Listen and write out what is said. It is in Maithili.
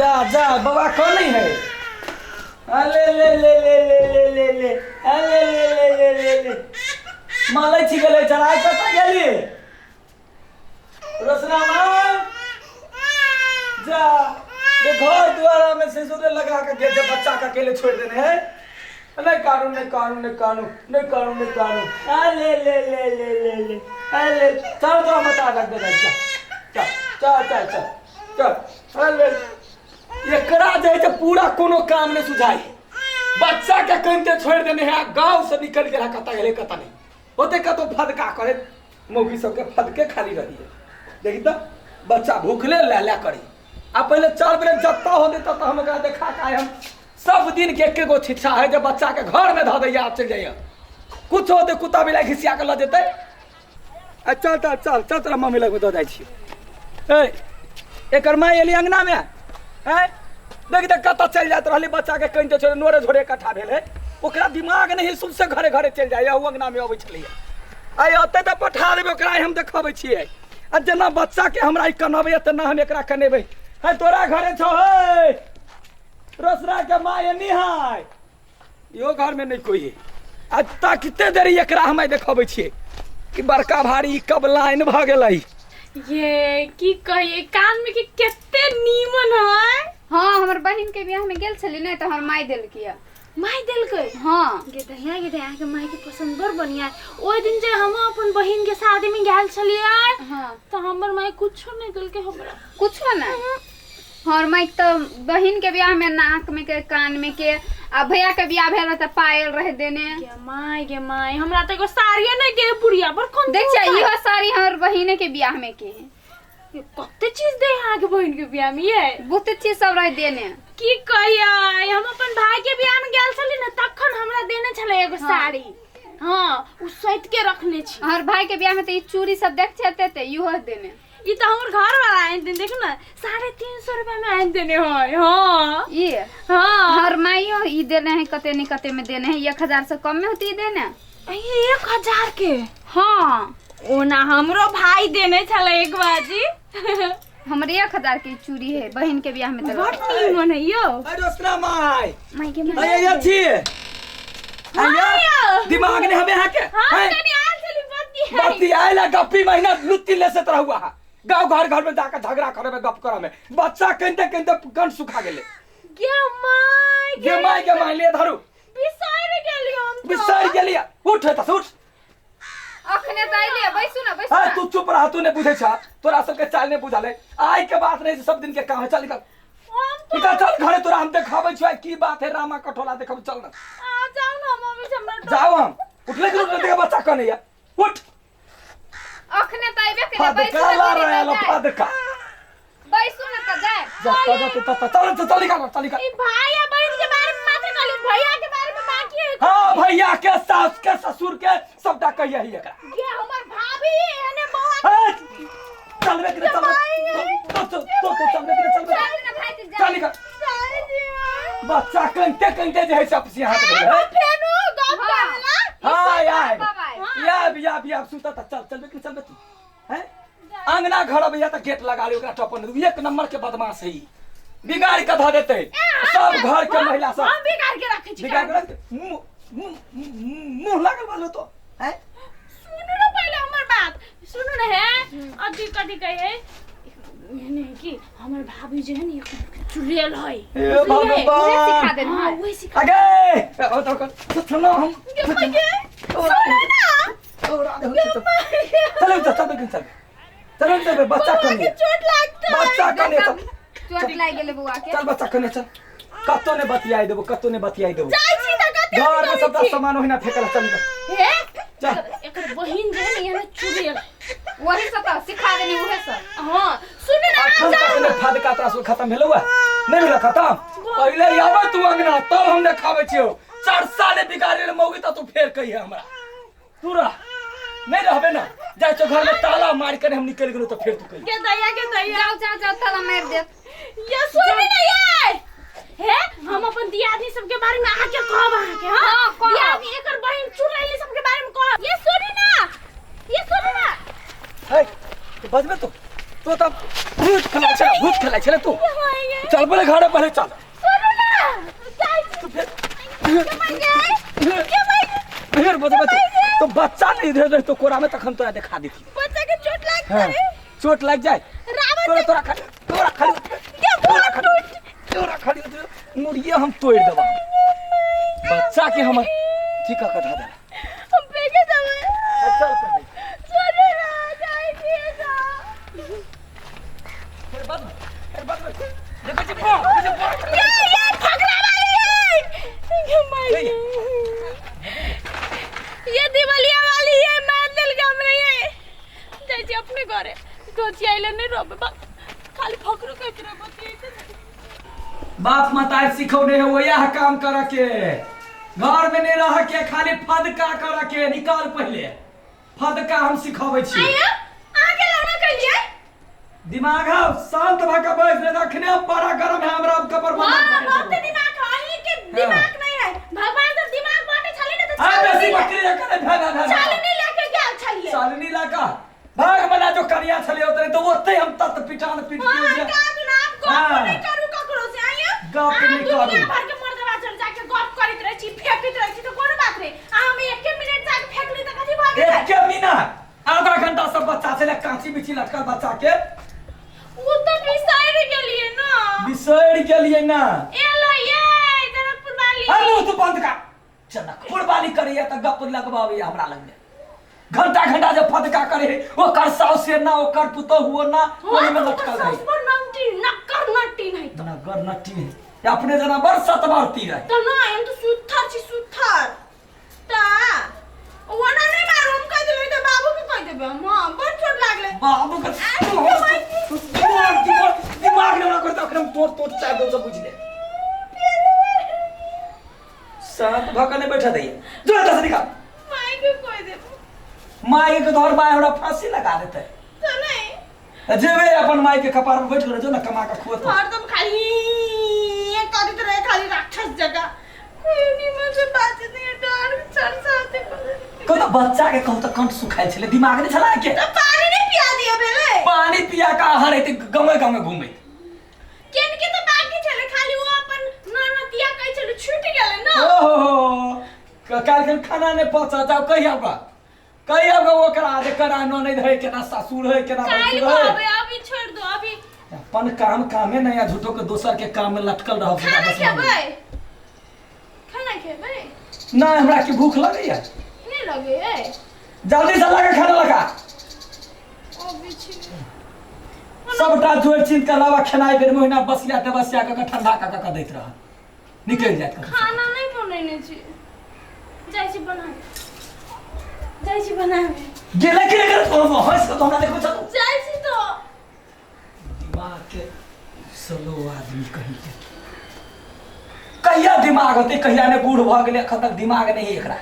जा जा बबा कौन है अले ले ले ले ले ले ले ले अले ले ले ले ले ले मालै छी गेलै चढ़ाइ कतऽ गेली रोशना माय जा ये घर द्वारा में सिसुरे लगा के गेल जे बच्चा के अकेले छोड़ देने है नहीं कानू नहीं कानू नहीं कानू नहीं कानू नहीं कानू आ ले ले ले ले ले ले आ ले चल तो मत आ रख दे चल चल चल चल चल चल आ ले एकरा जे है से पूरा कोनो काम नहीं सुझाई बच्चा के कनिते छोड़ देने है गांव से निकल गेल है कतऽ गेलै कतऽ नहीं ओते कतौ फदका करे मौगी सबके फदके खाली रही है देखी तऽ बच्चा भूखले लै लै करी आ पहिले चल पहिले जतऽ होतै ततऽ हम एकरा देखा के आइ हम सब दिन के एके गो शिक्षा है जे बच्चा के घर में धऽ दैया चलि जाइए कुछ होतै कुत्ता बिलाइ घिसिया के लऽ जेतै आ चल चल चल चल तोरा मम्मी लगमे दऽ जाइ छी ए एकर माय एली अंगनामे आँय देख देख कतऽ चलि जाइत रहलै बच्चाके कनिते छोड़े नोरे झोरे इकट्ठा भेल है ओकरा दिमाग नहि सौंसे घरे घरे चलि जाइए ओ अंगनामे अबै छलैए आइ ओतऽ तऽ पठा देबै ओकरा हम देखबै छियै आ जेना बच्चाके हमरा ई कनबैए तेना हम एकरा कनेबै है तोरा घरे छौ हे रोसड़ा के माय एनी है इहो घरमे नहि कोइ है आ तकते देरी एकरा हम आइ देखबै छियै कि बड़का भारी ई कब लाइन भऽ गेलै ये की कहिए कान में के कते नीमन है हाँ हमर बहिन के बियाह में गेल छली ने तऽ हमर माय देलकी यऽ माय देलकै हाँ गे दहिया गे दहिया के माय के पसंद बड़ बढ़िया ओहि दिन जे हम अपन बहिन के शादी में गेल छलियै हाँ तऽ हमर माय कुछो नहि देलकै हमरा कुछो नहि हमर माय तऽ बहिन के बियाह में नाक में के कान में के आ भैया के बियाह भेल तऽ पायल रहे देने गे माय गे माय हमरा तऽ एगो साड़ियो नहि गे बुढ़िया बड़ कोन देख छै इहो साड़ी हमर बहिने के बियाह में के है कते चीज दे अहाँके बहिन के बियाह में ये बहुते चीज सब रहे देने की कहियै हम अपन भाई के बियाह में गेल छली ने तखन हमरा देने छलै एगो साड़ी हाँ उ सैत के रखने छी हमर भाई के बियाह में तऽ ई चूड़ी सब देख छै ते इहो देने ई तऽ हमर घर वाला आनि देने देखू ने 350 रुपया में आनि देने है हाँ ई हाँ हमर माइयो ई देने है कते नहीं कते में देने है 1000 से कम में होती देने 1000 के हाँ ओना हमरो भाई देने छलै एक बाजी हमर 1000 के चूड़ी है बहिन के बियाह में देलक बड़ नीमन है यौ अरे रोसना माय माय के अरे ये छी हाँ यौ। दिमाग नहीं हमें यहाँ के हाँ हैं? कनी आयल छली बत्ती बत्ती आयल है गप्पी महीना लुत्ती ले से तरह हुआ है गाँव घर घर में जाकर झगड़ा करे में गप करे में बच्चा कनते कनते गन सुखा गेले गे my गे माय गे माय ले धरू बिसरि गेली हम तऽ। बिसरि गेलियै उठ तऽ उठ अखने तऽ अइलियै बैसू ने बैसू अरे ने तू चुप रह तू नहीं बुझे छा तोरा सबके चाल नहीं बुझल है आइ के बात नहीं सब दिन के काम है चल निकल हम तो निकल चल घरे तोरा हम देखाबै छियै की बात है रामा कठोला देखब चल ना आ जाउ ने मम्मी से हमरा जाओ हम उठले कि उठले देख बच्चा कने उठ अखने तऽ अइबे केलियै बैसू फदका ने ला दीदी रहा तऽ है जाय। फदका बैसू ने तऽ जाय जा जा जा चल चल चल निकल चल निकल ई भाई आ बहन के बारे में मात्र कहली भैया के बारे में बाकी है हाँ भैया के सास के ससुर के सबटा कहिया ही एकरा ये हमर भाभी एने बौआ ए, चलबे कि नहीं चलबे तो तो तो तो चलबे कि नहीं चलबे चल ने भाई चल जाय निकल जाय जी बच्चा कनते कनते जे है से आपसी हाथ में है फेनु गप हाँ। करेला हाँ यार बाबा याब याब याब सुता त चल चलबे कि नहीं चलबे तू हैं अंगना घर अबैया त गेट लगा ले ओकरा टपन दे। एक नंबर के बदमाश है ई। बिगाड़ के धऽ देतै सब घर के महिला सब हम बिगाड़ के रखै छी बिगाड़ के रख दे। मुंह मुंह मुंह मुंह लागल बालो तो हैं सुनू ने पहिले हमर बात सुनू ने हे अथी कथी कहे एहने है कि हमर भाभी जे है ने एक चुड़ैल है हे उहे सिखा भगवान देने हाँ है वही सिखा अगे ओ तो कर सुनो हम के सुनू ना चलो चल चल चल चल चल बच्चा कने चोट लागतै बच्चा कने चल चोट लागि गेलै बौआ के चल बच्चा कने चल कतो ने बतियाई देबो कतो ने बतियाई देबो जाइ छी तऽ कते घर में सबटा सामान ओहिना फेकल चल निकल हे चल। एकर बहिन जे है ने यहाँ चुड़ैल वही सब तऽ सिखा देनी उहे सब हाँ सुनू ना अखन तक ने फदका तोरा सब खत्म भेलौ है नहीं भेल खत्म पहिले आबे तू अंगना तब हम देखाबै छियौ चार साले बिगाड़े ले मौगी त तू फेर कहिए हमरा तू रह नहीं रहबे ना जाइ छौ घर में ताला मार के हम निकल गेलौ त फेर तू कहिए के दैया के दैया जाओ जाओ जाओ ताला मारि देत ये सुनू ना ये हे हम अपन दियादनी सबके बारे में आके कहब अहाँके हाँ हाँ, कहब। दियादनी एकर बहिन चुड़ैली सबके बारे में कहब ये सुनू ना ये सुनू ना हे तू बजबे तू तो तब भूत खेलाइ छले, भूत खेलाइ छले तू। चल पहिले घरे, पहिले चल। सुनू ना, जाइ छी। तू फिर के माय फिर बजबै तो बच्चा नहीं इधर रह तो कोरा में तखन तोरा देखा देती। बच्चा के चोट लाग हाँ, जाए। चोट लग जाए। रावण तोरा तोरा खाली, तोरा खाली, के तोरा खाली, तोरा खाली मुड़िए हम तोड़ देबा बच्चा के हमर। ठीक है, कथा देला। हम फेंके देबै। चल पहिले। सुनू ना, जाइ छी तऽ। फिर बाद में, फिर बाद में देखै छी बा, देखै छी बा। ये फकरा वाली है। ये माय, ये दिवालिया वाली है, मार दिल के हमरे। ये जाइ छी अपने घरे, दोची आइले नहीं रहबे बा, खाली फकरो कहत रहबे बतियाइते। बाप मतार सिखौने है वह काम कर के, घर में नहीं रह के खाली फदका कर के। निकाल पहले फदका, हम सिखबै छी। आया अहाँ के लौना कहिए। दिमाग है शांत भऽ के बैस, नहीं अखने बड़ा गरम है हमरा कपर। हां, बहुत दिमाग है अहीं के, दिमाग नहीं है। भगवान जब दिमाग बांटे छले ने तो आ बेसी छालनी बकरी रखने भेला भेला छालनी लेके गेल छलिए। चालनी लाका भाग मना जो करिया छले ओतरे तो ओते हम तत पिटान पीट हां के। का दुना आप गप हाँ। नहीं करू ककरो से आया। गप नहीं करू। दुनिया भर के मर्दवा चल जाके गप करैत रहै छी, फेकैत रहै छी त कोनो बात नहीं। आ हम एके मिनट जाके फेकली त कथी भऽ गेलै? एक मिनट, आधा घंटा सब बच्चा छले कांची बिची लटकल बच्चा के। उ त बिसरि गेलियै ना। बिसरि गेलियै ना। एलो ये जनकपुर वाली। अरे मुँह तू बंद कर। जनकपुर वाली करैया तऽ गप लगबाबैया हमरा लगमे। घंटा घंटा जे फदका करे ओकर साउस ना, ओकर पुतोहु ना, ओहिमे लटकल रहे। साउस पर नंटी नक्कर नट्टी नहीं तो। नगर नट्टी है अपने जना बड़ सतबरती रहे। त ना, हम त सुथर छी, सुथर ता ओना नहीं मारू। हम कह देबै त बाबू के कह देबै हम। हां, बड़ चोट लागले। बाबू के दिमाग दिमाग दिमाग ने हमरा करता, अखन हम तोड़ तोड़ चार दो सब बुझ ले। शांत भऽ के नहीं बैठा दैया, जो एतऽ से निकाल। माय के कह देबै। माय के तोहर माय हमरा फांसी लगा देतै। त नहीं। जेबे अपन माय के कपार पर बैठ के जो ना कमा के खुएतो। हरदम खाली ये करैत रहे, खाली राक्षस जगह। कोई नहीं मुझे बातचीत नहीं, डर चढ़ साथे। कहू तऽ बच्चा के कहू तऽ कंठ सुखायल छलै, दिमाग नहि छलै के। त पानी नहीं पिया दिया भेलै। पानी पिया के अहाँ रहते गाँवे गाँवे घूमैत। केन के त बाकी छलै, खाली वो अपन ननदिया कहै छलै, छूट गेलै ना। ओहो, काल्हिखन खाना नहि पचत। जाउ कहिया ओकरा, कहिया ओकरा, ओकरा जे केना ननैद है, केना ससुर है, केना काल्हि भैंसुर है। कहबै, अभी छोड़ दो अभी। अपन काम कामे नहीं आ, झूठो के दोसर के काम में लटकल रहब। खाना खेबै? खाना खेबै? नहीं, हमरा की भूख लगैया। नहीं लगे है। जल्दी से लगा खाना लगा। अभी छी। सबटा जोड़ चिन्ह के अलावा खेनाइ बेर में ओहिना बसिया तबसिया कऽ के ठंडा कऽ कऽ दैत रहत, निकलि जायत कतौ। खाना नहीं बनेने छी, जाइ छी बनाबे, जाइ छी बनाबे। गेलै कि नहि गेलै? तो हँसि कऽ तो हमरा देखबै छौ। जाइ छी तो। दिमाग के स्लो आदमी कहीं के। कहिया दिमाग होतै, कहिया ने बूढ़ भऽ गेलै, एखन तक दिमाग नहि है एकरा।